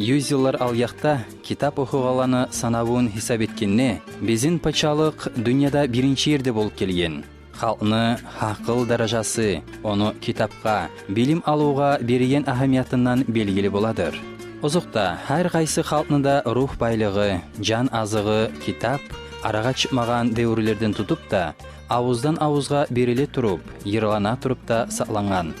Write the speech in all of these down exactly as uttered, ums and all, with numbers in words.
Юз йыллар алъякъда китап охугъанланы санавун гьисап этгенде, бизин пачалыкъ дюньяда биринчи ерде болуп гелген. Халкъны гьакъыл даражасы ону китапгъа, билим алывгъа берген агьамиятындан белгили боладыр. Озокъда, гьар къайсы халкъны да ругь байлыгъы, жан азыгъы китап. Арагъа чыкъмагъан девюрлерден тутуп да, авуздан авузгъа бериле туруп, йырлана туруп да сакълангъан.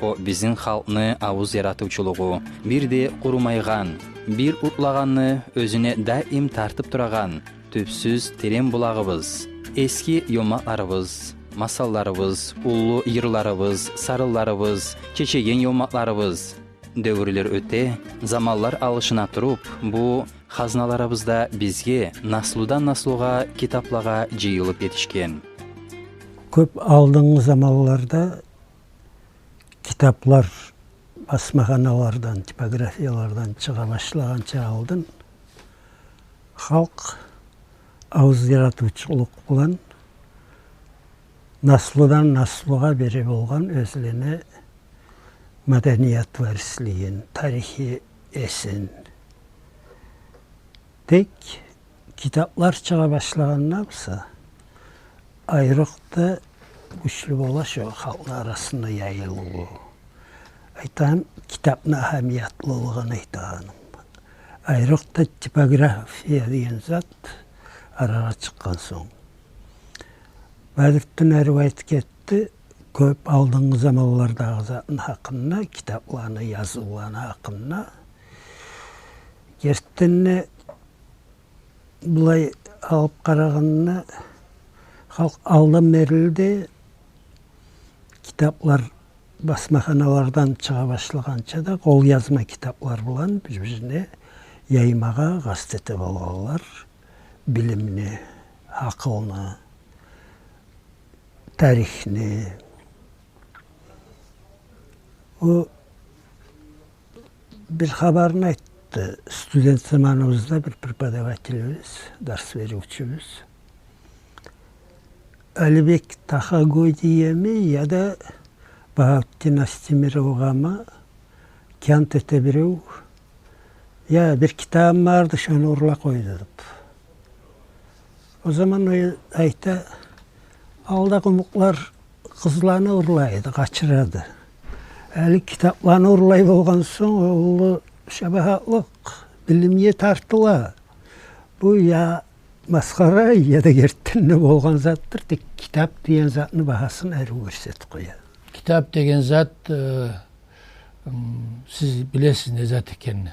О бизин халкъны авуз яратывчулугъу бир де къурумайгъан, бир утлагъанны оьзюне даим тартып турагъан тюпсюз терен булагъыбыз, эски ёмакъларыбыз, масалларыбыз, уллу йырларыбыз, сарынларыбыз, чечеген ёмакъларыбыз. Девюрлер оьте, заманлар алышына туруп, бу хазналарыбыз да бизге наслудан наслугъа китаплагъа жыйылып етишген. Кёп алдынгъы заманларда китаплар басмаханалардан, типографиялардан чыгъа башлагъанча алдын халкъ авуз яратывчулукъ булан наслудан наслугъа бере болгъан оьзлени маданият варислигин, тарихи эсин. Тек китаплар чыгъа башлагъанда буса, айрокъда гючлю бола шо халкъны арасында яйылыву. Айтагъан, китапны агьамиятлылыгъын айтагъаным. Айрокъда типография деген зат арагъа чыкъгъан сонг. Бадрутдин арив айтып гетди кёп алдынгъы заманлардагъы затны гьакъында, китапланы, язывланы гьакъында. Гертиден де, булай алып къарагъанда, халкъ алдан берли де китаплар басмаханалардан чыгъа башлагъанча да къолязма китаплар булан бир-бирине яймагъа къаст эте болгъанлар билимни, гьакъылны, тарихни. О бир хабарны айтды. Студент заманыбызда бир преподавателибиз, дарс беривчюбюз: Алибек Тахагодиевми яда Багьавутдин Астемировгъамы кент эте бирев: «Я, бир китабым барды, шону урла къойду», — деп. О заман о айта: «Алда къумукълар къызланы урлай эди, къачыра эди. Гьали китапланы урлай болгъан сонг, о уллу шабагьатлыкъ, билимге тартыла. Бу я масхара, я да гертиден де болгъан затдыр, тек китап деген затны багьасын арив гёрсетип къоя». Китап деген зат, э, м, сиз билесиз не зат экенни.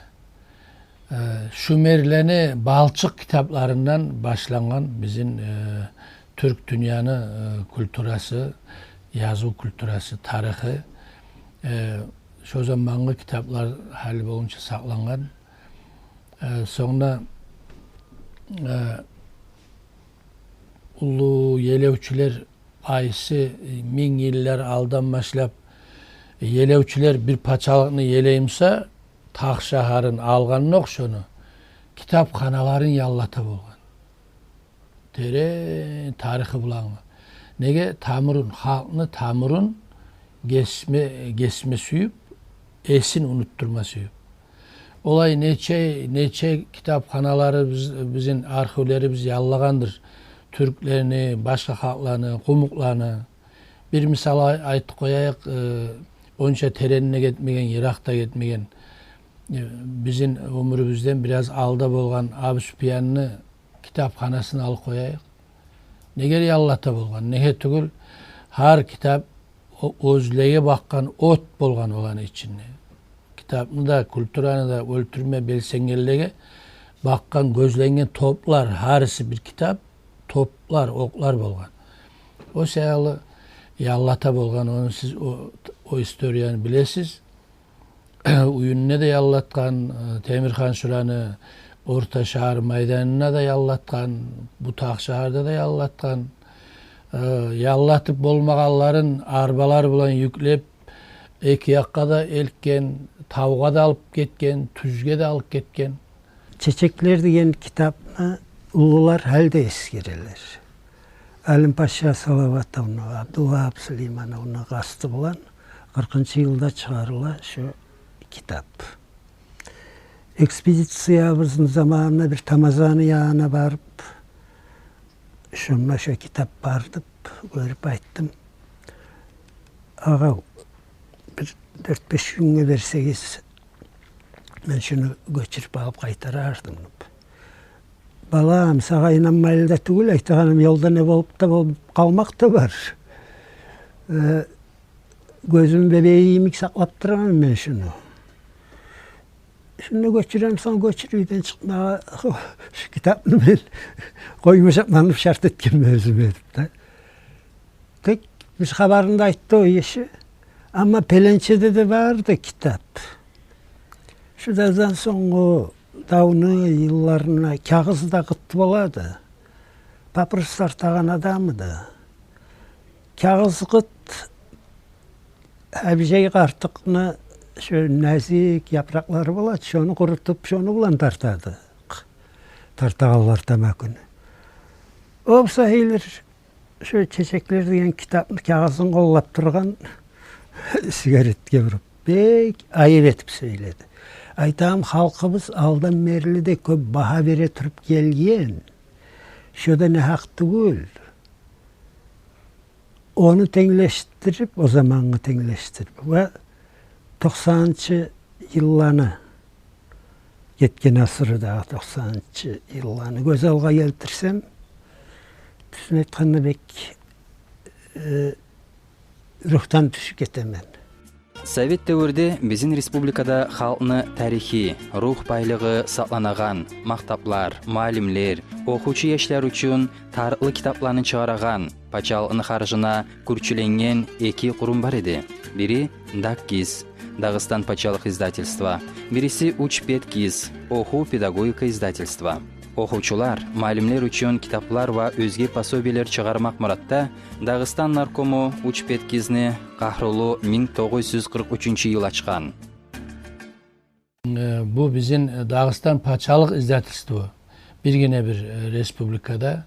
Э, шумерлени балчыкъ китапларындан башлангъан бизин, э, тюрк дюньяны, э, культурасы, языв культурасы, тарихи. Э, шо замангъы китаплар гьали болгъунча сакълангъан. Э, сонг да, э, уллу елевчюлер, къайсы, э, минг йыллар алдан башлап елевчюлер бир пачалыкъны елей буса, Тахшагьар алгъандокъ шону, китапханаларын яллата болгъан. Терен тарихи булангъы. Неге? Тамурун, халкъны тамурун гесме, гесме сююп, эсин унутдурма сююп. Олай нече, нече китапханаларыбыз, бизин архивлерибиз яллагъандыр тюрклени, башгъа халкъланы, къумукъланы. Бир мисал ай-, айтып къояйыкъ, э, онча теренине гетмеген, йыракъда гетмеген, э, бизин оьмюрюбюзден бираз алда болгъан Абусупиянны китапханасын алып къояйыкъ. Неге яллата болгъан? Неге тюгюл, гьар китап о-, оьзлеге бакъгъан от болгъан оланы ичинде. Китапны да, культураны да оьлтюрме белсенгенлеге бакъгъан, гёзленген топлар, гьариси бир китап, топлар, окълар болгъан. О саялы яллата болгъан, ону сиз о, о историяны билесиз. Уьюнде де яллатгъан, э, Темирхан Шураны, Орта шагьар майданында да яллатгъан, бу Тахшагьарда да яллатгъан. Э, яллатып болмагъанларын арбалар булан юклеп, эки якъгъа да элтген, тавгъа да алып гетген, тюзге де алып гетген. «Чечеклер» деген китапны уллулар гьали де эсгерелер. Алимпаша Салаватовну, Абдулвагьап Сулеймановну къасты булан къыркъынчы йылда чыгъарыла шо китап. Экспедициябызны заманында бир тамазаны янына барып, шунда шо китап бар деп гёрюп айтдым. «Агъав, бир дёрт-беш гюнге берсегиз, мен шуну гёчюрюп алып къайтарар эдим», — деп. «Балам, сагъа инанмайлы да тюгюл, айтагъаным, ёлда не болуп да болуп къалмакъ да бар. Э, гёзюм бебеги йимик сакълап тураман мен шуну. Шуну гёчюрем, сонг гёчюр, уьйден чыкъмагъа, шу китапны мен къоймажакъман деп шарт этгенмен оьзюме», — деп да. Тек бир хабарын да айтды о гиши. «Амма пеленчеде де бар эди китап. Шу давдан сонггъу давну йылларына кагъыз да къыт бола эди. Папирус тартагъан адам эди. Кагъыз къыт, гьабижай къартыкъны шо назик япыракълары бола эди, шону къурутуп, шону булан тарта эди тартагъанлар тамагюн». О буса гьейлер шо «Чечеклер» деген китапны кагъызын къоллап тургъан, сигаретге уруп, бек айып этип сёйледи. «Айтаман, халкъыбыз алдан берли де кёп багьа бере туруп гелген. Шо да негьакъ тюгюл. Ону тенглешдирип, о замангъы тенглешдирип, ва токъсанынчы йылланы, гетген асырдагъы токъсанынчы йылланы гёз алгъа гелтирсем, тюзюн айтгъанда, бек, э, ругьдан тюшюп гетемен». Совет девюрде бизин республикада халкъны тарихи, ругь байлыгъы сакъланагъан, мактаплар, муаллимлер, охувчу яшлар учун тарыкълы китапланы чыгъарагъан, пачалыкъны харжына кюрчюленген эки къурум бар эди. Бири «Даггиз», Дагъыстан пачалыкъ издательство, бириси «Учпедгиз», охув-педагогика издательство. Охувчулар, муаллимлер учун китаплар ва оьзге пособиелер чыгъармакъ муратда Дагъыстан наркому «Учпедгизни» къагьрулу минг тогъуз юз къыркъ уьчюнчю йыл ачгъан. Э, бу бизин, э, Дагъыстан пачалыкъ издательство. Биргине бир, э, республикада.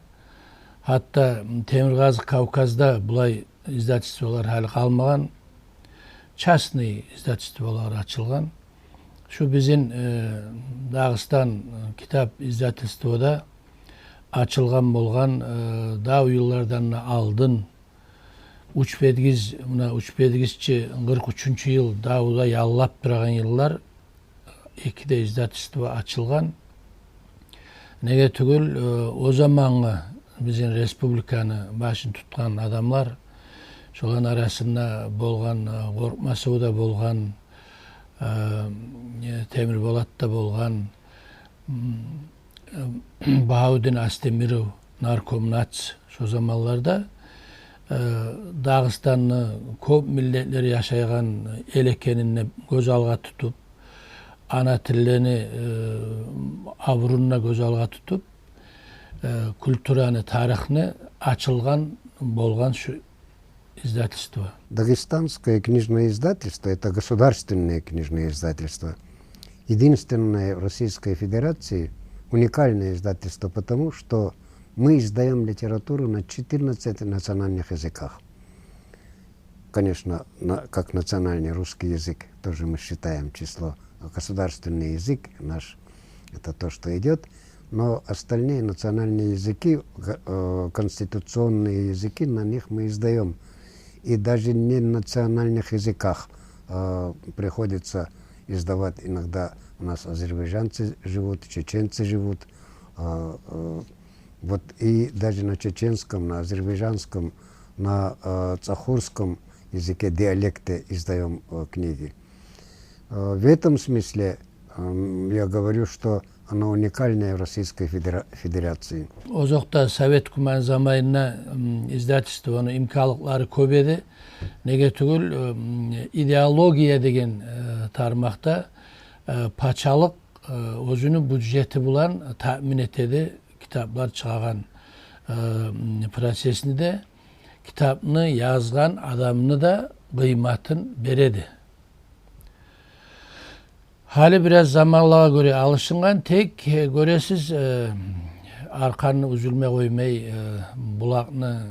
Гьатта, м, Темиркъазыкъ Кавказда булай издательстволар гьали къалмагъан. Частный издательстволар ачылгъан. Шу бизин, э, Дагъыстан, э, китап издательствода ачылгъан болгъан, э, дав йыллардан да алдын. Учпедгиз, муна Учпедгиз чи къыркъ уьчюнчю йыл, давда яллап турагъан йыллар, эки де издательство ачылгъан. Неге тюгюл, э, о замангъы бизин республиканы башын тутгъан адамлар, шоланы арасында болгъан, э, Къоркъмасов да болгъан, э, Темирболат да болгъан, м, э, Багьавдин Астемиров, наркомнац, шо заманларда, э, Дагъыстанны кёп миллетлер яшайгъан эл экенин де гёз алгъа тутуп, ана тиллени, э, абурун да гёз алгъа тутуп, э, культураны, тарихни ачылгъан болгъан шу издательство. Дагестанское книжное издательство — это государственное книжное издательство, единственное в Российской Федерации, уникальное издательство, потому что мы издаём литературу на четырнадцати национальных языках. Конечно, на, как национальный русский язык тоже мы считаем число, а государственный язык наш — это то, что идёт. Но остальные национальные языки, г-, э, конституционные языки, на них мы издаём. И даже не на национальных языках, э, приходится издавать иногда. У нас азербайджанцы живут, чеченцы живут, э, э, вот и даже на чеченском, на азербайджанском, на, э, цахурском языке, диалекте издаём, э, книги. Э, в этом смысле, м, я говорю, что оно уникальное в Российской Федера-, Федерации. Озокъда, совет гьукумат заманында, м, издательствону имканлыкълары кёп эди. Неге тюгюл, м, идеология деген, э, тармакъда, э, пачалыкъ, э, оьзюню бюджети булан таъмин этеди китаплар чыгъагъан, э, м, процессни де, китапны язгъан адамны да къыйматын береди. Гьали бираз заманлагъа гёре алышынгъан, тек, э, гёресиз, э, арканны уьзюлме къоймай, э, булакъны,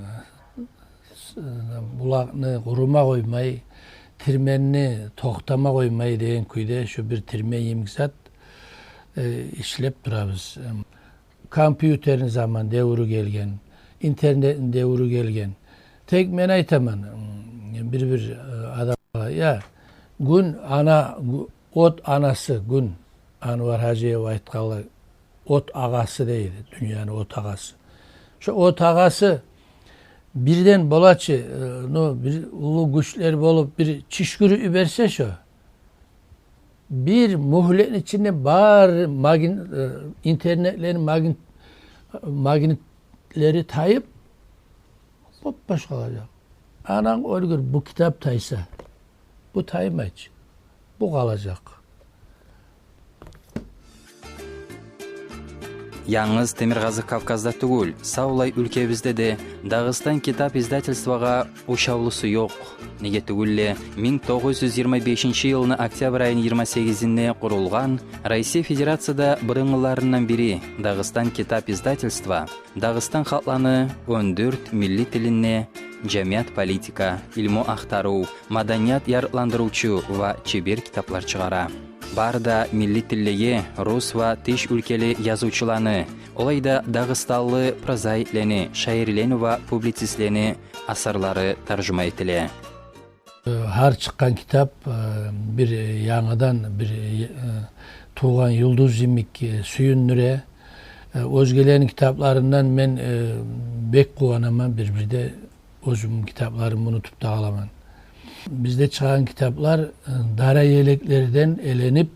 э, булакъны къурума къоймай, тирменни токътама къоймай деген кюйде, шу бир тирмен йимик зат. э, ишлеп турабыз. Эм, компьютерни заман девюрю гелген, интернетни девюрю гелген. Тек мен айтаман, м, бир-бир, э, адамгъа, я, гюн ана, гю-, от анасы гюн, Анвар Гьажиев айтгъанлай, от агъасы дейди, дюньяны от агъасы. Шо от агъасы бирден бола чы, э, ну, бир уллу гючлер болуп, бир чишгирюп йиберсе шо, бир мюгьлетни ичинде бары магин-, э, интернетлени магин-, магнитлери тайып, боп-бош къалажакъ. Анан оьлгюр, бу китап тайса, бу таймай чы, бу къалажакъ. Янгыз Темиркъазыкъ Кавказда тюгюл, савлай уьлкебизде де Дагъыстан китап издательствогъа ошавлусу ёкъ. Неге тюгюл де, минг тогъуз юз йигирма бешинчи йылны октябрь айны йигирма сегизинде къурулгъан, Россия Федерацияда бырынгъыларындан бири Дагъыстан китап издательство Дагъыстан халкъланы он дёрт милли тилинде жамият политика, илму ахтарыв, маданият ярыкъландырывчу ва чебер китаплар чыгъара. Бары да милли тиллеге рус ва тыш уьлкели язывчуланы, олай да дагъыстанлы прозаиклени, шаирлени ва публицистлени асарлары таржума этиле. Гьар чыкъгъан китап, э, бир янгыдан, бир, э, тувгъан юлдуз йимик, э, сююндюре. Э, оьзгелени китапларындан мен, э, бек къуванаман, бир-бирде оьзюмню китапларымны унутуп да къаламан. Бизде чыгъагъан китаплар, э, дара елеклерден эленип,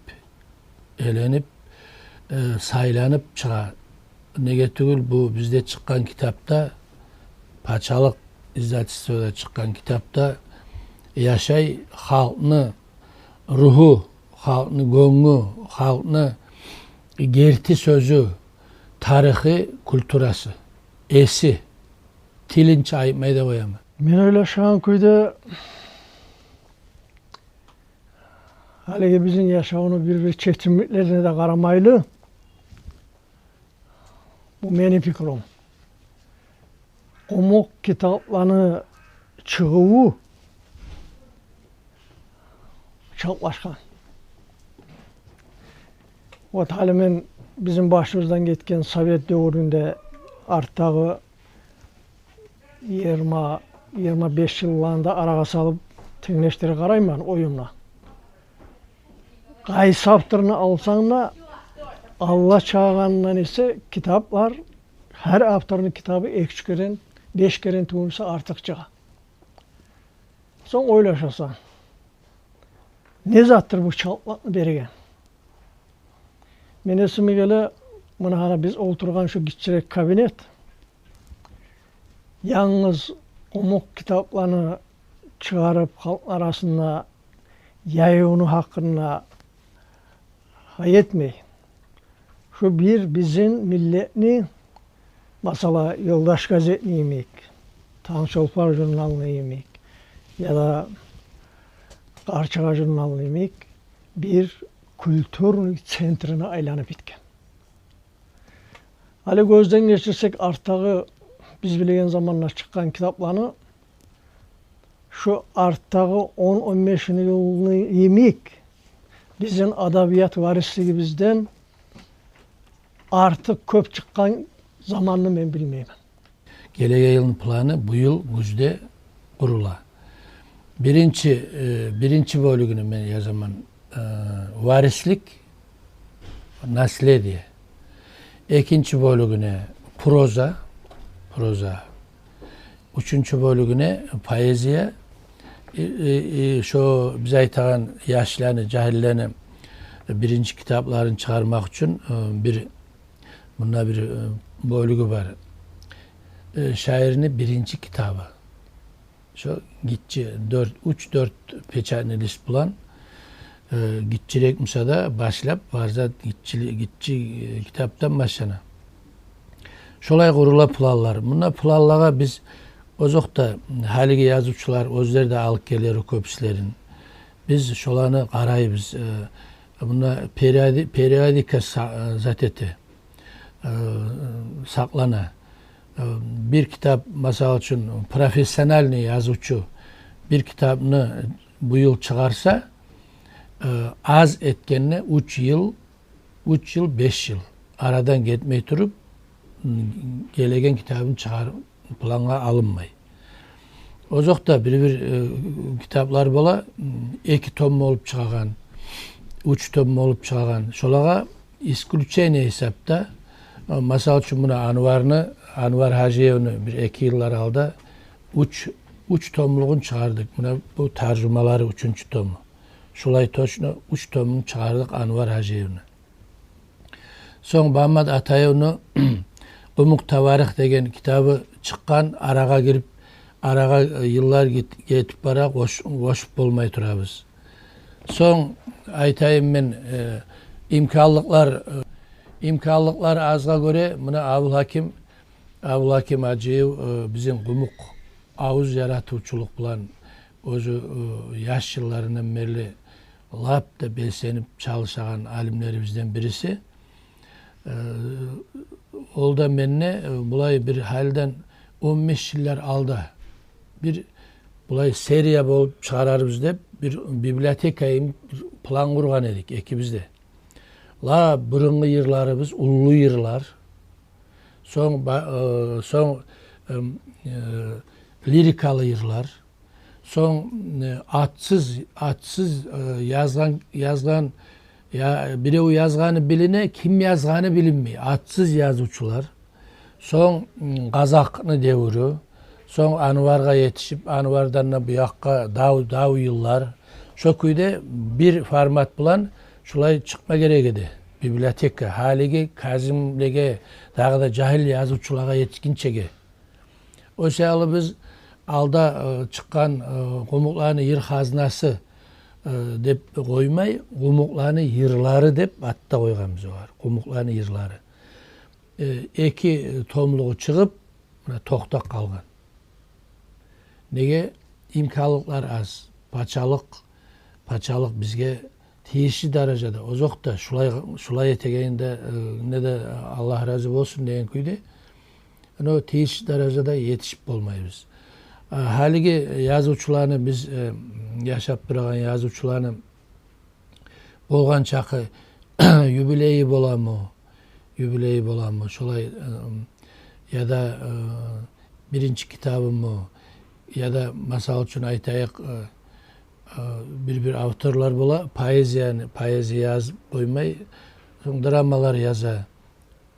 эленип, э, сайланып чыгъа. Неге тюгюл, бу бизде чыкъгъан китапда, пачалыкъ издательствода чыкъгъан китапда яшай халкъны ругьу, халкъны гёнгю, халкъны герти сёзю, тарихи, культурасы, эси, тилин чи айтмай да къояман. Мен ойлашагъан кюйде, гьалиги бизин яшавну бир-бир четимликлерине де къарамайлы, бу мени пикрум, къумукъ китапланы чыгъыву чалтлашгъан. Вот, гьали мен бизин башыбыздан гетген совет девюрюнде артдагъы йигирма, йигирма беш йылланы да арагъа салып, тенглешдирип къарайман оюмну. Къайсы авторну алсанг да, алда чыгъагъанындан эсе китаплар, гьар авторну китабы эки-уьч керен, беш керен тюгюл буса артыкъ чыгъа. Сонг ойлашасан, не затдыр бу чалтлыкъны берген? Мени эсиме геле, муна гьана биз олтургъан шу гиччирек кабинет, янгыз къумукъ китапланы чыгъарып, халкъ арасында яювну гьакъында гьа этмей, шу бир бизин миллетни, масала, «Ёлдаш» газетни йимик, «Тангчолпан» журналны йимик, яда «Къарчыга» журналны йимик, бир культурный центрине айланып гетген. Гьали гёзден гечирсек, артдагъы биз билеген заманда чыкъгъан китапланы, шу артдагъы он, он беш йылны йимик бизин адабият варислигибизден артыкъ кёп чыкъгъан заманны мен билмеймен. Гелеген йылны планы бу йыл гюзде къурула. Биринчи, э, биринчи бёлюгюню мен язаман, э, варислик, наследие. Экинчи бёлюгюне проза, проза. Уьчюнчю бёлюгюне поэзия. И, и, и, шо биз айтагъан яшланы, жагьиллени биринчи китапларын чыгъармакъ учун, э, бир, мунда бир, э, бёлюгю бар. Э, шаирни биринчи китабы. Шо гиччи дёрт, уьч-дёрт печатный лист булан, э, гиччирек буса да башлап, бар зат гиччи, гиччи, э, китапдан башлана. Шолай къурула планлар. Мунда планлагъа биз, озокъда, гьалиги язывчулар оьзлер де алып гелер кёбюслерин. Биз шоланы къарайбыз. Э, мунда периоди-, периодика са-, э, зат эте, э, сакълана. Э, бир китап, масал учун, профессиональный язывчу бир китапны бу йыл чыгъарса, э, аз этгенде уьч йыл Уьч йыл, беш йыл арадан гетмей туруп, м, гелеген китабын чыгъар-, плангъа алынмай. Озокъда, бир-бир, э, китаплар бола, м, эки том болуп чыгъагъан, уьч том болуп чыгъагъан. Шолагъа исключение гьисапда, э, масал учун, муна Анварны, Анвар Гьажиевни бир-эки йыллар алда уьч, уьч томлугъун чыгъардыкъ. Муна бу таржумалары, уьчюнчю тому. Шулай точно уьч томун чыгъардыкъ Анвар Гьажиевни. Сонг Магьаммат Атаевну «Къумукъ таварих» деген китабы чыкъгъан, арагъа гирип, арагъа, э, йыллар гит-, гетип бара, къош-, къошуп болмай турабыз. Сонг айтайым мен, э, имканлыкълар, э, имканлыкълар азгъа гёре, муна Абулгьаким, Абулгьаким Гьажиев, э, бизин къумукъ авуз яратывчулукъ булан оьзю, э, яш йылларындан берли лап да белсенип чалышагъан алимлерибизден бириси. Э, ол да менде, э, булай бир гьалиден он беш йыллар алда бир булай серия болуп чыгъарарбыз деп бир библиотека йимик бир план къургъан эдик экибиз де. Лап бурунгъу йырларыбыз, уллу йырлар, сонг ба-, э, сонг, эм, э, лирикалы йырлар, сонг, э, атсыз, атсыз, э, язгъан, язгъан, я, бирев язгъаны билине, ким язгъаны билинмей, атсыз язывчулар. Сонг, м, къазакъны девюрю, сонг Анваргъа етишип, Анвардан да бу якъгъа дав, дав йыллар. Шо кюйде бир формат булан шулай чыкъма герек эди библиотека, гьалиги Казимлеге, дагъы да жагьил язывчулагъа етишгинчеге. О саялы биз алда, э, чыкъгъан, э, «Къумукъланы йыр хазнасы», э, деп къоймай, «Къумукъланы йырлары» деп ат да къойгъанбыз огъар. «Къумукъланы йырлары». Э, эки томлугъу чыгъып, муна токътап къалгъан. Неге? Имканлыкълар аз. Пачалыкъ, пачалыкъ бизге тийишли даражада, озокъда, шулай, шулай этегенинде, э, не де Аллагь рази болсун деген кюйде, но тийишли даражада етишип болмайбыз. А, гьалиги язывчуланы биз, э, яшап турагъан язывчуланы болгъан чакъы юбилейи боламы, юбилейи боламы, шолай, э, яда, э, биринчи китабымы, яда, масал учун айтайыкъ, э, э, бир-бир авторлар бола, поэзияны, поэзия язып къоймай, сонг драмалар яза,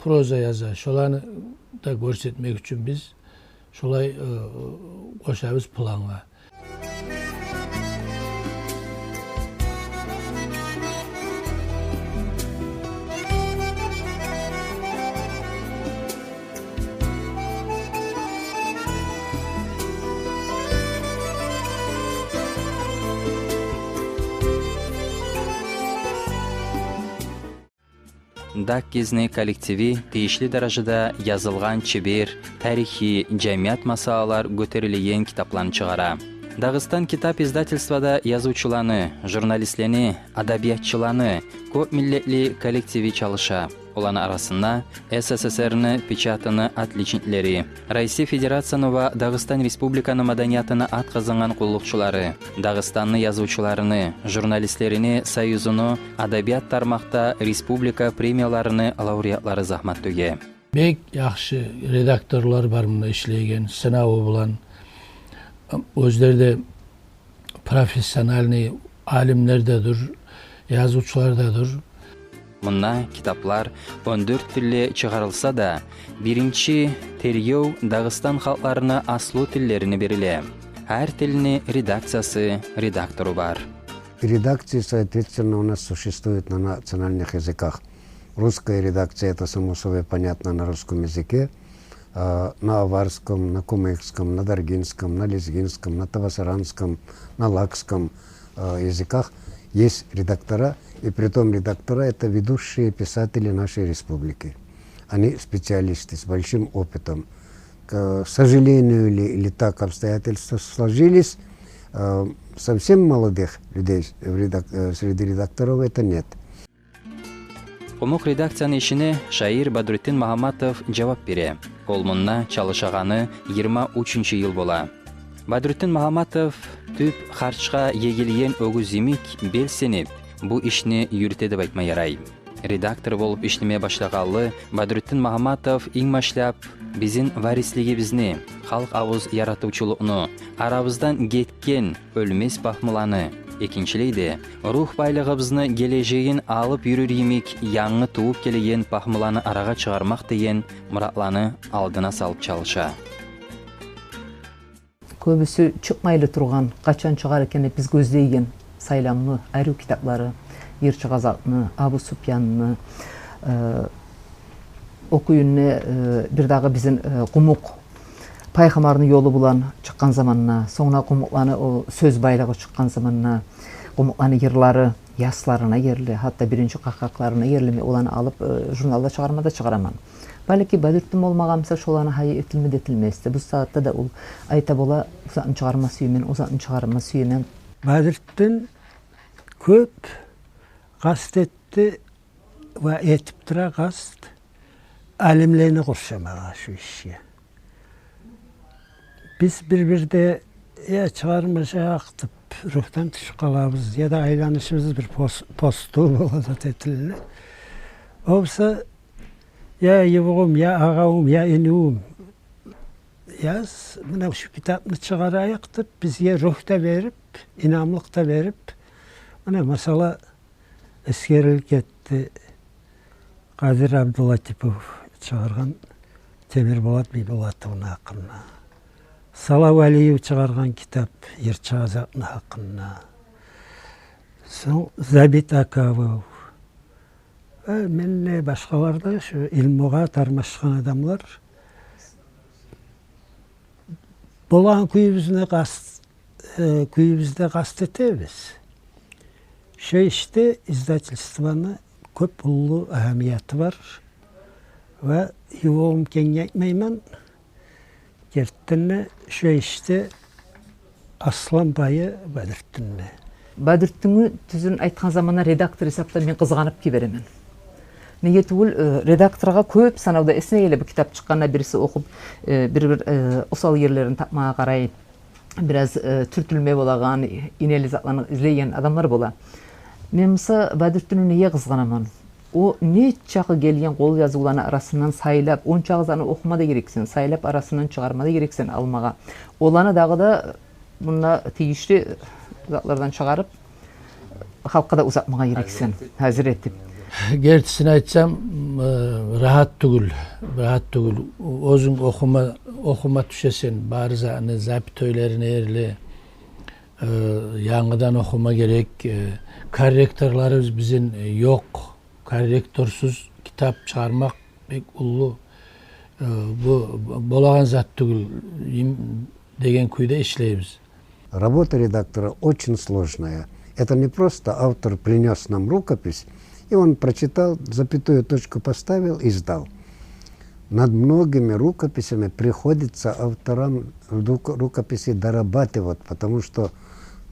проза яза. Шоланы да гёрсетмек учун биз шолай, э, къошабыз плангъа. «Даггизни» коллективи тийишли даражада язылгъан чебер, тарихи, жамият масъалалар гётерилеген китапланы чыгъара. «Дагъыстан китап» издательствода язывчуланы, журналистлени, адабиятчыланы кёп миллетли коллективи чалыша. Оланы арасында С С С Р-ни печатыны отличниклери, Россия Федерацияны ва Дагъыстан Республиканы маданиятына ат къазангъан къуллукъчулары, Дагъыстанны язывчуларыны, журналистлерини союзуну адабият тармакъда республика премияларыны лауреатлары загьмат тёге. Бек яхшы редакторлар бар мунда ишлейген, сынаву булан. Оьзлери де профессиональный алимлер де дюр, язывчулар да дюр. Мунда китаплар он дёрт тилде чыгъарылса да, биринчи тергев Дагъыстан халкъларына аслу тиллерине бериле. Гьар тилни редакциясы, редактору бар. Редакции, соответственно, у нас существуют на национальных языках. Русская редакция, это само собой понятно, на русском языке, а, на аварском, на кумыкском, на даргинском, на лезгинском, на табасаранском, на лакском, а, языках есть редактора, и притом редактора — это ведущие писатели нашей республики. Они специалисты с большим опытом. К сожалению или, или так обстоятельства сложились, а, совсем молодых людей в редак-, э, среди редакторов это нет. Къумукъ редакцияны ишине шаир Бадрутдин Магьамматов жавап бере. Ол мунда чалышагъаны йигирма уьчюнчю йыл бола. Бадрутдин Магьамматов тюп харчгъа егилген оьгюз йимик белсенип, бу ишни юрюте деп айтма ярай. Редактор болуп ишлеме башлагъанлы Бадрутдин Магьамматов инг башлап бизин варислигибизни, халкъ авуз яратывчулукъну, арабыздан гетген оьлмес пагьмуланы, экинчилей де, ругь байлыгъыбызны, гележегин алып юрюр йимик янгы тувуп гелеген пагьмуланы арагъа чыгъармакъ деген муратланы алдына салып чалыша. Кёбюсю чыкъмайлы тургъан, къачан чыгъар экен деп биз гёзлейген сайламлы, арив китаплары, Йырчы Къазакъны, Абу Супьянны, э, о кюйде, э, бирдагъы бизин, э, «Къумукъ пайхаммарны ёлу» булан чыкъгъан заманда, сонг да «Къумукъланы о сёз байлыгъы» чыкъгъан заманда, «Къумукъланы йырлары» ясларына ерли, гьатта биринчи къакъакъларына ерли, мен оланы алып, э, журналда чыгъарма да чыгъараман. Балики, Бадрутдин болмагъан буса, шоланы гьайы этилме де этилмес эди. Бу сагьатда да ол айта бола: «Бу затны чыгъарма сюемен, о затны чыгъарма сюемен». Бадрутдин кёп къаст этди ва этип тура къаст алимлени къуршамагъа шу ишге. Биз бир-бирде, я, чыгъармажакъ деп, ругьдан тюшюп къалабыз, яда айланышыбыз бир пос-, посту бола зат этилине. О буса, я ювугъум, я агъавум, я инивюм, яз, муна шу китапны чыгъарайыкъ деп, бизге ругь да берип, инамлыкъ да берип, муна, масала, эсгерилип гетди Къадир Абдулатипов чыгъаргъан Темирболат Бийболатовну гьакъында, Салавалиев чыгъаргъан китап Йырчы Къазакъны гьакъында, сонг Забит Акавов, э, мен де, башгъалар да, шу илмугъа тармашгъан адамлар. Болагъан кюйюбюзню къаст, э, кюйюбюзде къаст этебиз. Шо ишде издательствону кёп уллу агьамияты бар. Ва ювугъум кенг айтмайман, гертиден де, шо ишде аслан пайы Бадрутдинде. Бадрутдинни, тюзюн айтгъан заманда, редактор гьисаплап мен къызгъанып йиберемен. Неге тюгюл, э, редакторгъа кёп санавда, эсине геле, бу китап чыкъгъанда, бириси охуп, э, бир-бир, э, осал ерлерин тапмагъа къарай, бираз, э, тюртюлме болагъан, инели затланы излейген адамлар бола. Мен буса Бадрутдинни неге къызгъанаман? О нечакъы гелген къол язывланы арасындан сайлап, ончакъы затны охума да герексен, сайлап арасындан чыгъарма да герексен алмагъа. Оланы дагъы да мунда тийишли затлардан чыгъарып, халкъгъа да узатмагъа герексен, гьазир этип. Гьазир этип. Гертисин айтсам, э, рагьат тюгюл, рагьат тюгюл. Оьзюнг охума, охума тюшесен, бары затны, запятойларына ерли, э, янгыдан охума герек. Э, корректорларыбыз бизин, э, ёкъ. Корректорсуз китап чыгъармакъ бек уллу, э, бу болагъан зат тюгюл, им, деген кюйде ишлейбиз. Работа редактора очень сложная. Это не просто автор принёс нам рукопись, и он прочитал, запятую, точку поставил и сдал. Над многими рукописями приходится авторам рук-, рукописи дорабатывать, потому что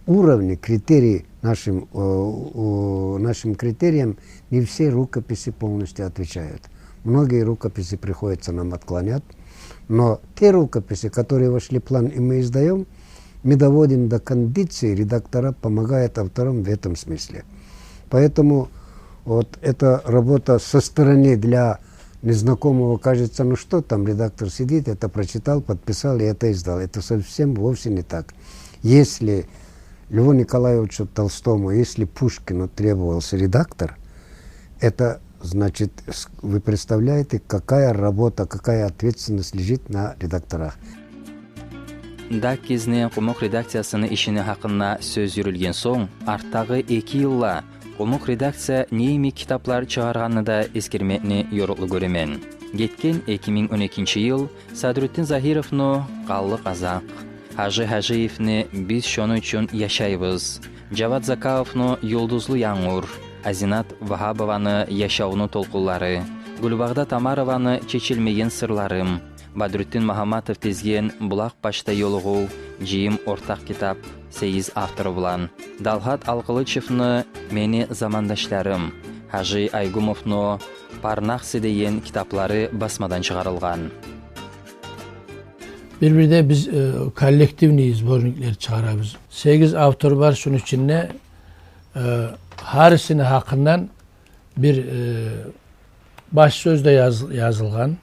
уровни, критерии нашим, э, у, нашим критериям не все рукописи полностью отвечают. Многие рукописи приходится нам отклонять, но те рукописи, которые вошли в план и мы издаём, мы доводим до кондиции, редактора помогают авторам в этом смысле. Поэтому вот эта работа со стороны для незнакомого кажется, ну что там, редактор сидит, это прочитал, подписал и это издал. Это совсем вовсе не так. Если Льву Николаевичу Толстому, если Пушкину требовался редактор, это значит, с-, вы представляете, какая работа, какая ответственность лежит на редакторах. Даккизни, Къумукъ редакциясыны ишини гьакъында сёз юрюлген сонг, артдагъы эки йылда Къумукъ редакция не йимик китаплар чыгъаргъанны да эсгермекни ёрукълу гёремен. Гетген эки минг он экинчи йыл Садрутдин Загьировну «Къанлы къазакъ», Гьажи Гьажиевни «Биз шону учун яшайбыз», Жавад Закаевну «Юлдузлу янгур», Азинат Вагьабованы «Яшавну толкъунлары», Гюлбагъдат Омарованы «Чечилмеген сырларым», Бадрутдин Магьамматов тизген «Булакъ башда ёлугъув», «Жыйым» ортакъ китап, сегиз автору булан, Далгьат Алкъылычевну «Мени замандашларым», Гьажи Айгумовну «Парнахсы» деген китаплары басмадан чыгъарылгъан. Бир-бирде биз, э, коллективный сборниклер чыгъарабыз. Сегиз автор бар шуну ичинде, э, гьарисини гьакъындан Бир, э, баш сёз де яз-, язылгъан,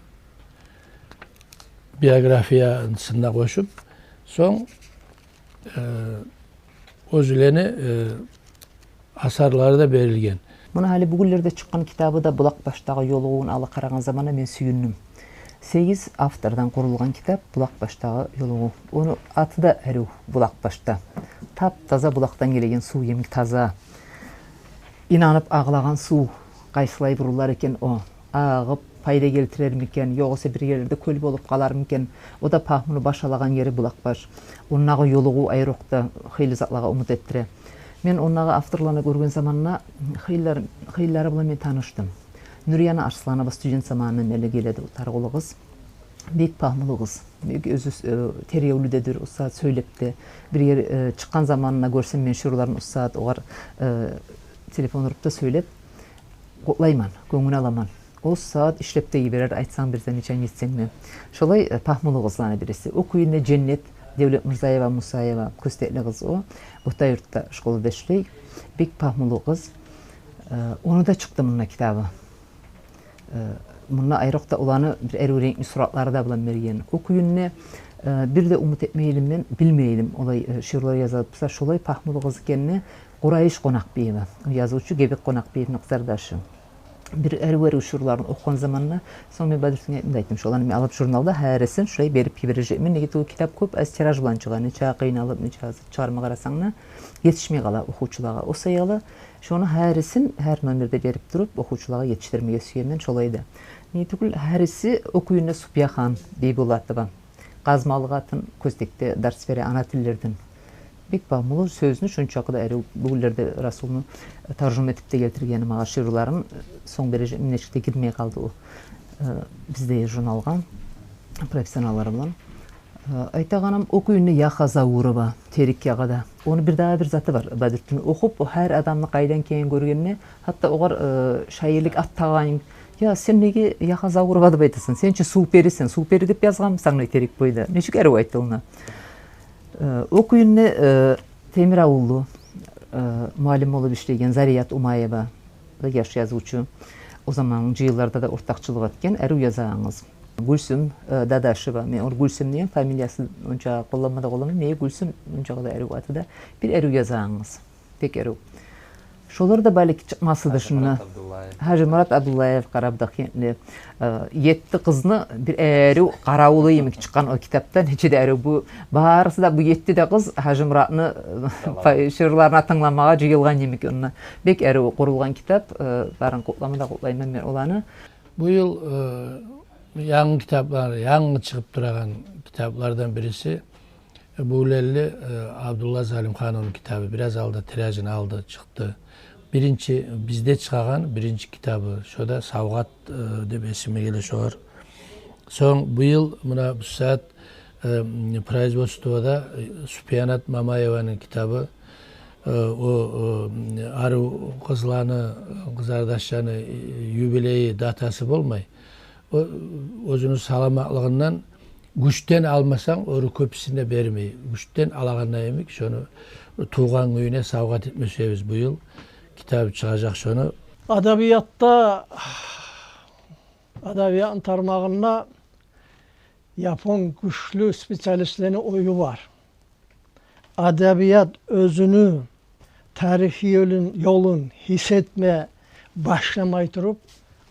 биографиясын да къошуп, сонг, э, оьзлени, э, асарлары да берилген. Муна гьали бугюнлерде чыкъгъан китабы да «Булакъбашдагъы ёлугъув»ун алып къарагъан заманда мен сююндюм. Сегиз автордан къурулгъан китап «Булакъбашдагъы ёлугъув». Ону аты да арив, «Булакъбашда». Тап-таза булакъдан гелеген сув йимик таза. Инанып агъылагъан сув къайсылай бурулар экен о? Агъып пайда гелтирерми экен, ёгъесе бир ерлерде кёл болуп къалармы экен? О да пагьмулу, баш алагъан ери Булакъбаш. Ондагъы ёлугъув айрокъда хыйлы затлагъа умут этдире. Мен ондагъы авторланы гёрген заманда хыйлылар-, хыйлылары булан мен танышдым. Нурияна Арсланова студент заманындан берли геледи, о таргъулу къыз. Бек пагьмулу къыз. Бек оьзю, э, тергевлю де дюр, устаз сёйлеп де. Бир ер, э, чыкъгъан заманында гёрсем мен шиъруларын, устаз огъар, э, телефон уруп да сёйлеп, къутлайман, гёнгюн аламан. О сагьат ишлеп де йиберер, айтсанг бир де, нече этсенг де. Шолай, э, пагьмулу къызланы бириси. О кюйюнде Женнет Девлетмурзаева-Мусаева, Кёстекли къыз о. Орта юртда школада ишлей. Бек пагьмулу къыз. Э, ону да чыкъды мунда китабы. Э, мунда айрокъда оланы бир арив ренкли суратлары да булан берген. О кюйюнде, э, бир де умут этмей эдим мен, билмей эдим олай, э, шиърулар яза деп буса, шолай пагьмулу къыз экенине. Къурайыш Къонакъбиева, язывчу Гебек Къонакъбиевни къызардашы. Бир арив-арив шиъруларын охугъан заманда, сонг мен Бадрутдинге айтдым, шоланы мен алып журналда гьарисин шулай берип йибережекмен. Неге тюгюл китап кёп, аз тираж булан чыгъа, нече къыйналып, нече аз чыгъарма къарасанг да, етишмей къала охувчулагъа. О саялы шону гьарисин гьар номерде берип туруп, охувчулагъа етишдирмеге сюемен шолай да. Неге тюгюл гьариси о кюйюнде Супияхан Бийбулатова. Къазмалы къатын, Кёстекде дарс бере ана тиллерден. Бек пагьмулу, сёзюню шончакъы да арив, бугюнлерде Расулну таржума этип де гелтиргени магъа шиъруларын, сонг бережекмен, нечик де гирмей къалды о, э, бизде журналгъа, профессионаллар булан. Э, айтагъаным, о кюйюнде Яха Заурова, Терек ягъада. Ону бир дагъы бир заты бар, Бадрутдин, охуп, о гьар адамны къайдан экенин гёргенде, гьатта огъар, э, шаирлик ат тагъагъан, я, сен неге Яха Заурова деп айтасан? Сен чи сув перисен, сув пери деп язгъанмысан Терек бойда? Нечик арив айтды ону. Э, о кюйюнде, э, Темиравуллу, э, муаллим болуп ишлеген Зарият Умаева, яш язывчу. О заман жыйынларда да ортакъчылыкъ этген, арив язагъан къыз. Гюлсюм, э, Дадашева. Мен ону Гюлсюм деген фамилиясын онча къолланма да къолланмайман. Неге Гюлсюм, ончакъы да арив аты да. Бир арив язагъан къыз. Бек арив. Шолар да балики чыкъмасы да шунда. Гьажимурат Абдуллаев. Гьажимурат Абдуллаев, Къарабудагъгентли. Э, етти къызны бир арив къаравулу йимик чыкъгъан о китапда. Нече де арив бу. Барысы да, бу етти де къыз Гьажимуратны, э, шиъруларына тынгламагъа жыйылгъан йимик онда. Бек арив къурулгъан китап, э, барын къутлама да къутлайман мен оланы. Бу йыл, э, янгы китаплар, янгы чыгъып турагъан китаплардан бириси, э, бу йыл элли, э, Абдулла Залимхановну китабы, бираз алда тиражын алды, чыкъды. Биринчи, бизде чыгъагъан биринчи китабы, шо да «Савгъат», э, деп эсиме геле шогъар. Сонг бу йыл муна бу сагьат, э, производствода, э, Супиянат Мамаеваны китабы, э, о, э, арив къызланы, къызардашланы, э, юбилейи, датасы болмай. О, оьзюню саламатлыгъындан гючден алмасанг, ону кёпюсюн де бермей. Гючден алагъанда йимик, шону тувгъан гюнюне савгъат этме сюебиз бу йыл. Китабы чыгъажакъ шону. Адабиятда, адабиятны тармагъында япон гючлю специалистлени ою бар. Адабият оьзюню тарихи ёлун, ёлун гьис этме башламай туруп,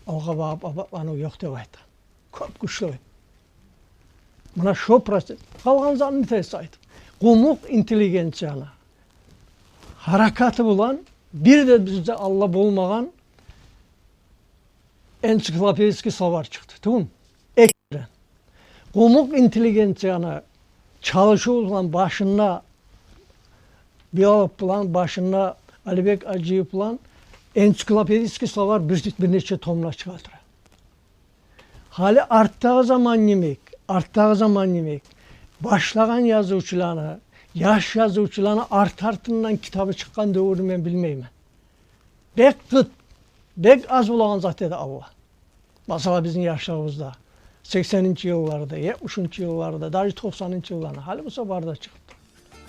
алгъа багъып абатланув ёкъ деп айта. Кёп гючлю. Муна шо процесс. Къалгъан затын нетесиз айтып. Къумукъ интеллигенцияны гьаракаты булан бир де бизде алда болмагъан энциклопедический словарь чыкъды. Тюгюлмю? Экбирден. Къумукъ интеллигенцияны чалышыв булан башында Билалов булан, башында Алибек Ажиев булан энциклопедический словарь бир, бир нече томлар чыгъарылды. Гьали артдагъы заман йимик, артдагъы заман йимик, башлагъан язывчуланы, яш язывчуланы арт-артындан китабы чыкъгъан девюрню мен билмеймен. Бек къыт, бек аз болагъан зат эди алда. Масала, бизин яшлыгъыбызда, сексенинчи йылларда, етмишинчи йылларда, даже токъсанынчы йылларда, гьали буса бары да чыгъыпты.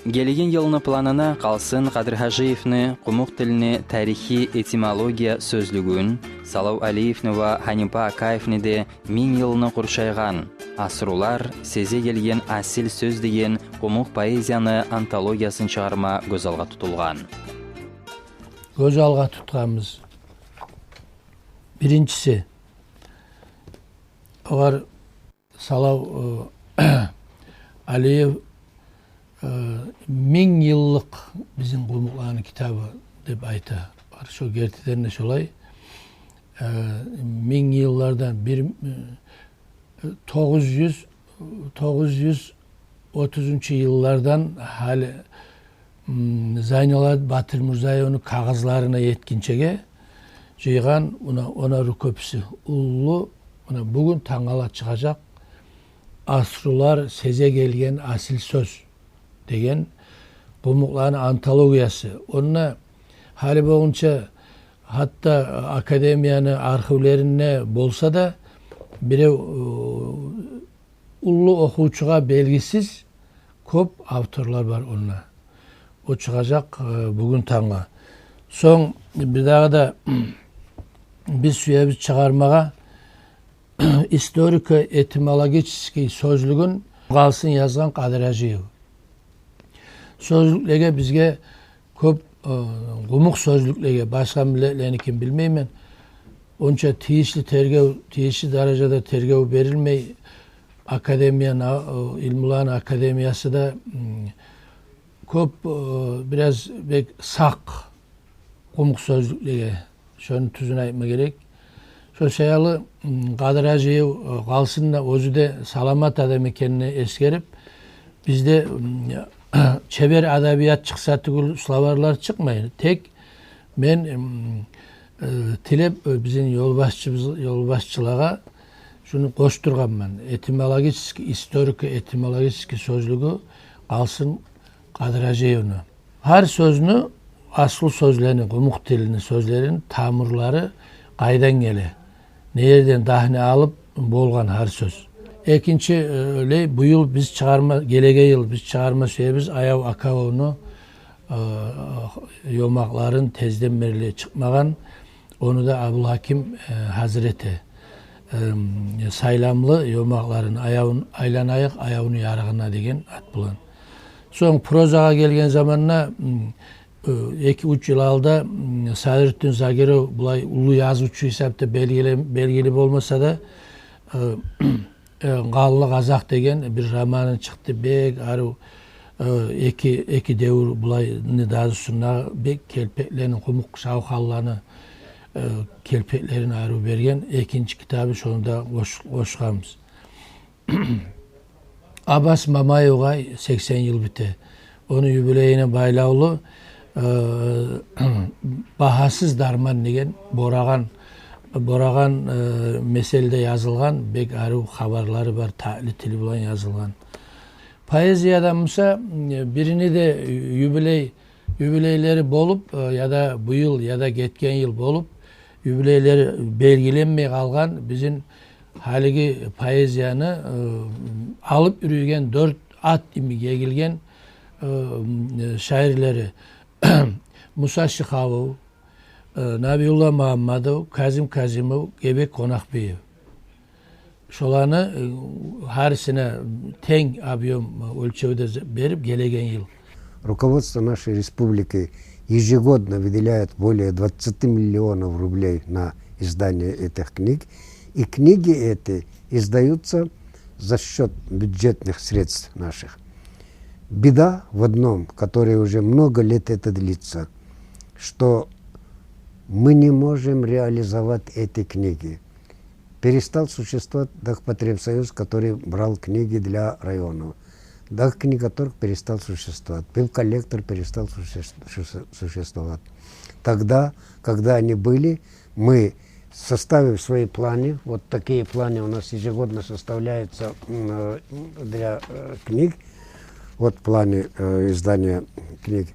Гелеген йылны планына Къалсын Къадиргьажиевни къумукъ тилни тарихи этимология сёзлюгюн, Салав Алиевни ва Гьанипа Акаевни де минг йылны къуршайгъан «Асрулар сезе гелген асил сёз» деген къумукъ поэзияны антологиясын чыгъарма гёз алгъа тутулгъан. Гёз алгъа тутгъаныбыз, биринчиси, огъар Салав, э, Алиев, э, минг йыллыкъ бизин къумукъланы китабы деп айта. Бар, шо гертиден де шолай. Э, минг йыллардан бир, э, тогъуз юз, тогъуз юз отузунчу йыллардан гьали, м, Зайналабд Батырмурзаевни кагъызларына етгинчеге жыйгъан, муна, она рукописи уллу, муна, бугюн тангала чыгъажакъ «Асрулар сезе гелген асил сёз» деген къумукъланы антологиясы. Онда гьали болгъунча гьатта академияны архивлеринде болса да, бирев, э, уллу охувчугъа белгисиз кёп авторлар бар онда. О чыгъажакъ, э, бугюн тангла. Сонг бир дагъы да биз сюебиз чыгъармагъа историко-этимологический сёзлюгюн Къалсын язгъан Къадиргьажиев. Сёзлюклеге бизге кёп, э, къумукъ сёзлюклеге, башгъа миллетленикин билмеймен, онча тийишли тергев, тийишли даражада тергев берилмей, академияны, э, илмуланы академиясы да, м, кёп, э, бираз бек сакъ къумукъ сёзлюклеге. Шону тюзюн айтма герек. Шо саялы, м, Къадиргьажиев, э, Къалсын да, оьзю де саламат адам экенин эсгерип, бизде, м, чебер адабият чыкъса тюгюл, словарьлар чыкъмай. Тек мен, м, э, тилеп, э, бизин ёлбашчыбыз, ёлбашчылагъа шуну къошдургъанман. Этимологический, историко-этимологический сёзлюгю Къалсын Къадиргьажиевни. Гьар сёзню, аслу сёзлени, къумукъ тилни сёзлерин тамурлары къайдан геле, не ерден дагьны алып болгъан гьар сёз. Экинчи, э, лей, бу йыл биз чыгъарма, гелеген йыл биз чыгъарма сюебиз Аяв Акавовну, э, ёмакъларын, тезден берли чыкъмагъан, ону да Абулгьаким, э, гьазирети, эм, сайламлы ёмакъларын, «Аявун, айланайыкъ аявну ярыгъына» деген ат булан. Сонг прозагъа гелген заманда, м, э, эки-уьч йыл алда, м, Садрутдин Загиров булай уллу язывчу гьисапда белгили, белгили болмаса да, э, э, «Къанлы къазакъ» деген бир романы чыкъды. Бек арив, э, эки, эки девюр булай не дазусунда бек келпетлени, къумукъ шавхалланы, э, келпетлерин арив берген экинчи китабы, шону да къош-, къошгъанбыз. Аббас Мамаевгъа сексен йыл бите. Ону юбилейине байлавлу, э, «Багьасыз дарман» деген борагъан, борагъан, э, меселде язылгъан, бек арив хабарлары бар, татли тили булан язылгъан. Поэзиядан буса, э, бирини де юбилей, юбилейлери болуп, э, яда бу йыл, яда гетген йыл болуп, юбилейлери белгиленмей къалгъан бизин гьалиги поэзияны, э, алып юрюйген, дёрт ат йимик эгилген, э, шаирлери Муса Шихавов, э, Набиулла Магьаммадов, Казим Казимов, Гебек Къонакъбиев. Шоланы, э, гьарисине тенг объём, э, оьлчевде з-, берип гелеген йыл. Руководство нашей республики ежегодно выделяет более двадцати миллионов рублей на издание этих книг, и книги эти издаются за счёт бюджетных средств наших. Беда в одном, которая уже много лет это длится, что мы не можем реализовать эти книги. Перестал существовать Дахпотребсоюз, который брал книги для районов. Дахкниготорг перестал существовать, Вебколлектор перестал суще-, суще-, существовать. Тогда, когда они были, мы, составив свои планы, вот такие планы у нас ежегодно составляются, м, э, для, э, книг, вот планы, э, издания книг,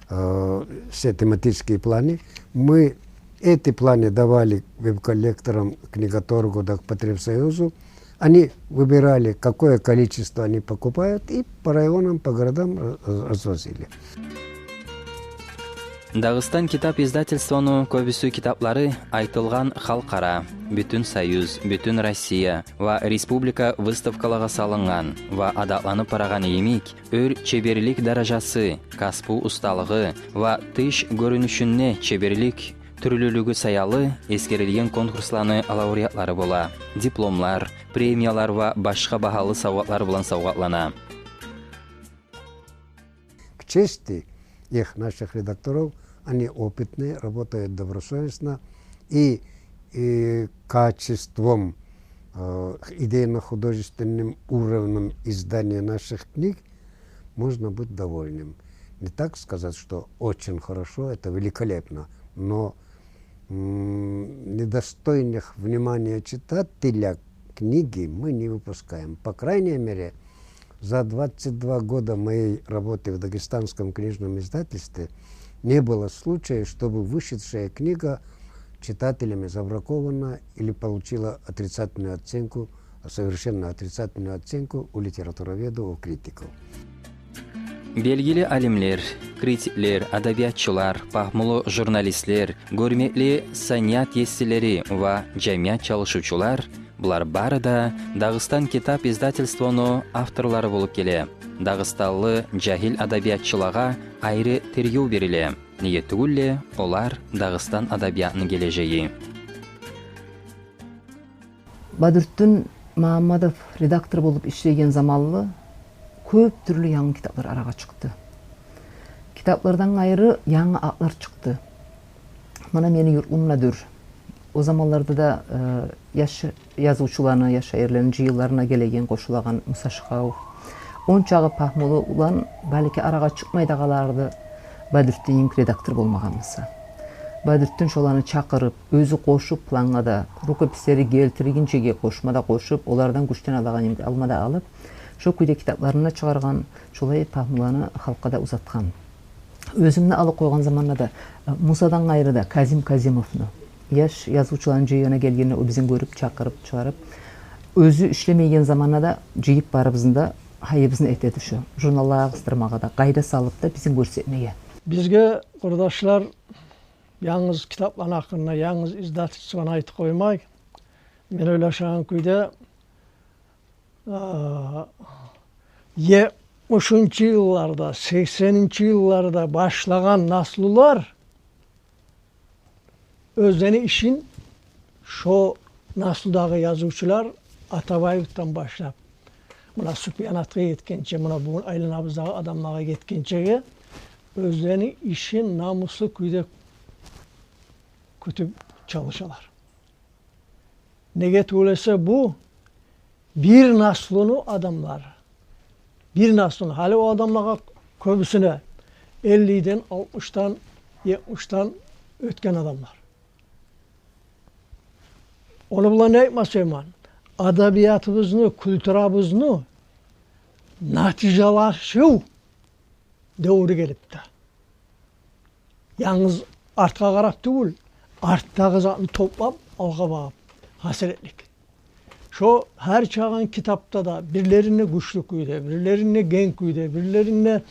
э, все тематические планы, мы эти планы давали вебколлекторам, книготоргу, Дахпотребсоюзу, Они выбирали, какое количество они покупают, и по районам, по городам раз-, развозили. Дагъыстан китап издательствону кёбюсю китаплары айтылгъан халкъара, Бютюн Союз, Бютюн Россия ва республика выставкалагъа салынгъан ва адатланып барагъан йимик, оьр чеберлик даражасы, касбу усталыгъы ва тыш гёрюнюшюнде чеберлик тюрлюлюгю саялы эсгерилген конкурсланы лауреатлары бола, дипломлар, премиялар ва башгъа багьалы савгъатлар булан савгъатлана. К чести их, наших редакторов, они опытные, работают добросовестно, и, и качеством, э, идейно-художественным уровнем издания наших книг можно быть довольным. Не так сказать, что очень хорошо, это великолепно, но м, недостойных внимания читателя книги мы не выпускаем. По крайней мере, за двадцать два года моей работы в Дагестанском книжном издательстве не было случая, чтобы вышедшая книга читателями забракована или получила отрицательную оценку, совершенно отрицательную оценку у литературоведов, у критиков. Белгили алимлер, критиклер, адабиятчылар, пагьмулу журналистлер, гёрмекли саният есилери ва жамият чалышывчулар, булар бары да Дагъыстан китап издательствону авторлары болуп геле. Дагъыстанлы жагьил адабиятчылагъа айры тергев бериле. Неге тюгюл де, олар Дагъыстан адабиятны гележеги. Бадрутдин Магьаммадов редактор болуп ишлеген заманлы кёп тюрлю янгы китаплар арагъа чыкъды. Китаплардан къайры янгы атлар чыкъды. Муна, «Мени юртлум» да дюр. О заманларда да, э, яш язывчуланы, яш шаирлени жыйынларына гелеген, къошулагъан Муса Шыхавов. Ончакъы пагьмулу улан балики арагъа чыкъмай да къалар эди, Бадрутдин йимик редактор болмагъан буса. Бадрутдин шоланы чакъырып, оьзю къошуп, плангъа да, рукопислери гелтиргинчеге къошма да къошуп, олардан гючден алагъан йимик алма да алып, шо кюйде китапларын да чыгъаргъан, шолай пагьмуланы халкъгъа да узатгъан. Оьзюмню алып къойгъан заманда да, э, Мусадан къайры да Казим Казимовну, яш язывчуланы жыйынына гелгенде, о бизин гёрюп, чакъырып, чыгъарып, оьзю ишлемейген заманда да жыйып барыбызны да, гьайыбызны эте эди шо. Журналлагъа къысдырмагъа да, къайда салып да бизин гёрсетмеге. Бизге, къурдашлар, янгыз китапланы гьакъында, янгыз издательствону айтып къоймай, мен ойлашагъан кюйде, а, етмишинчи йылларда, сексенинчи йылларда башлагъан наслулар оьзлени ишин, шо наслудагъы язывчулар Атабаевден башлап, муна Супиянатгъа етгенче, муна бугюн айланабыздагъы адамлагъа етгенчеге, оьзлени ишин намуслу кюйде кютюп чалышалар. Неге тюгюл эсе, бу бир наслуну адамлары. Бир наслуну. Гьали о адамлагъа кёбюсюне эллиден, алтмышдан, етмишден оьтген адамлар. Ону булан не айтма сюемен? Адабиятыбызны, культурабызны натижалашыв девюрю гелипди. Янгыз артгъа къарап тюгюл, артдагъы затны топлап, алгъа багъып гьасиретлик. Шо гьар чыгъагъан китапда да бирлеринде гючлю кюйде, бирлеринде генг кюйде, бирлеринде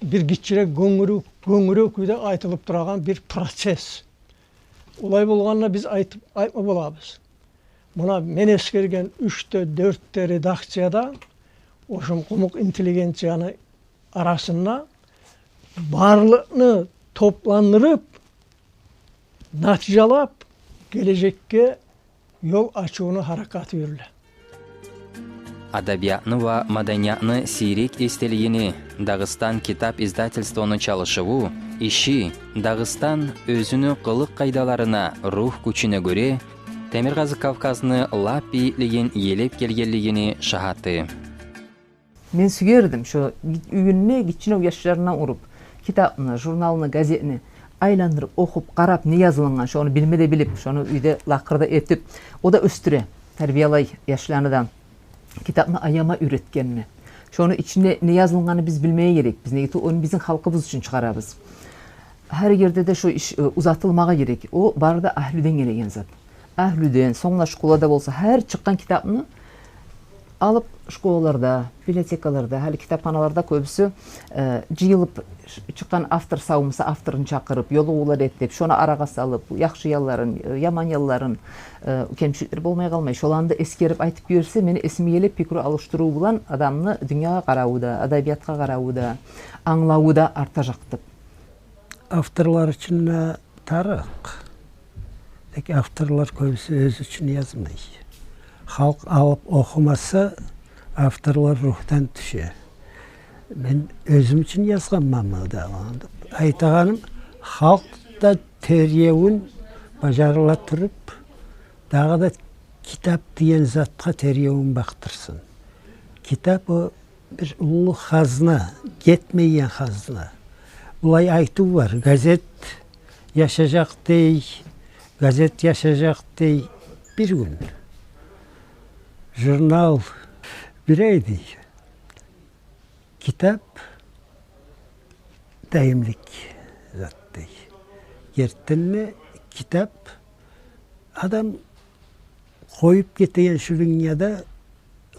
бир гиччирек гёнгюрюв, гёнгюрюв кюйде айтылып турагъан бир процесс. Олай болгъанда биз айтып, айтма болабыз. Муна мен эсгерген уьчде, дёртде редакцияда, ошо къумукъ интеллигенцияны арасында барлыкъны топландырып, натижалап, гележекге ёл ачывну гьаракаты юрюле. Адабиятны ва маданиятны сийрек эсделигини Дагъыстан китап издательствону чалышыву, иши Дагъыстан оьзюню къылыкъ къайдаларына, рух гючюне гёре Темиркъазыкъ Кавказны лап бийиклигин елеп гелгенлигини шагьаты. Мен сюер эдим шо уьюнде гиччинев яшларына уруп, китапны, журналны, газетни айландырып, охуп, къарап, не язылынгъан, шону билме де билип, шону уьйде лакъыр да этип, о да оьсдюре, тарбиялай яшланы да. Китапны аяма уьйретгенни. Шону ичинде не язылгъанны биз билмеге герекбиз. Неге тюгюл, ону бизин халкъыбыз учун чыгъарабыз. Гьар ерде де шо иш, э, узатылмагъа герек. О бары да агьлюден гелеген зат. Агьлюден, сонг да школада болса, гьар чыкъгъан китапны Алып, школаларда, библиотекаларда, гьали китапханаларда кёбюсю, э, жыйылып чыкъгъан автор сав буса, авторун чакъырып, ёлугъувлар этип, шону арагъа салып, яхшы янларын, э, яман янларын, э, кемчиликлер болмай къалмай, шоланы да эсгерип айтып йиберсе, мени эсиме геле, пикру алышдырыв булан адамны дюньягъа къараву да, адабиятгъа къараву да, англаву да артажакъ деп. Авторлар учун да тарыкъ. Тек авторлар кёбюсю оьзю учун язмай. Халкъ алып охумаса, авторлар ругьдан тюше. Мен оьзюм учун язгъанманмы дагъы деп айтагъаным, халкъ да тергевюн бажарыла туруп, дагъы да китап деген затгъа тергевюн бакъдырсын. Китап о бир уллу хазна, гетмейген хазна. Булай айтыв бар: газет яшажакъ дей, газет яшажакъ дей бир гюн. Журнал бир ай дей. Китап даимлик зат дей. Гертиден де, китап адам къоюп гетеген шу дюньяда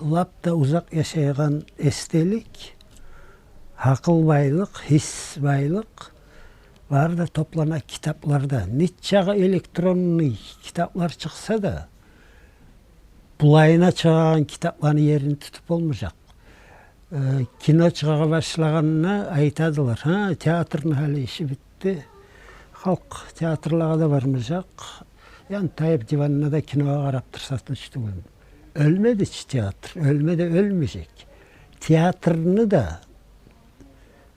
лап да узакъ яшайгъан эсделик, гьакъыл байлыкъ, гьис байлыкъ бары да топлана китапларда. Нечакъы электронный китаплар чыкъса да, булайына чыгъагъан китапланы ерин тутуп болмажакъ. Э, кино чыгъа башлагъанда айтадылар: «Гьа, театрны гьали иши битди. Халкъ театрлагъа да бармажакъ. Янтайып диванда да киногъа къарап турса тынч тюгюл». Оьлмеди чи театр, оьлме де оьлмежек. Театрны да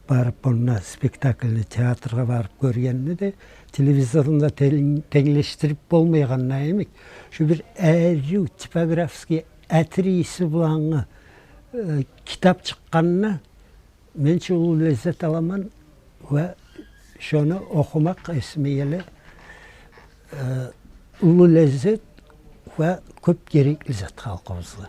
барып, онда спектакльни, театргъа барып гёргенни де телевизорну да тен-, тенглешдирип болмайгъан йимик. Шу бир арив типографский атир ийиси булангъы, э, китап чыкъгъанына мен чи уллу леззет аламан ва шону охумакъ эсиме геле, э, уллу леззет ва кёп герекли зат халкъыбызгъа.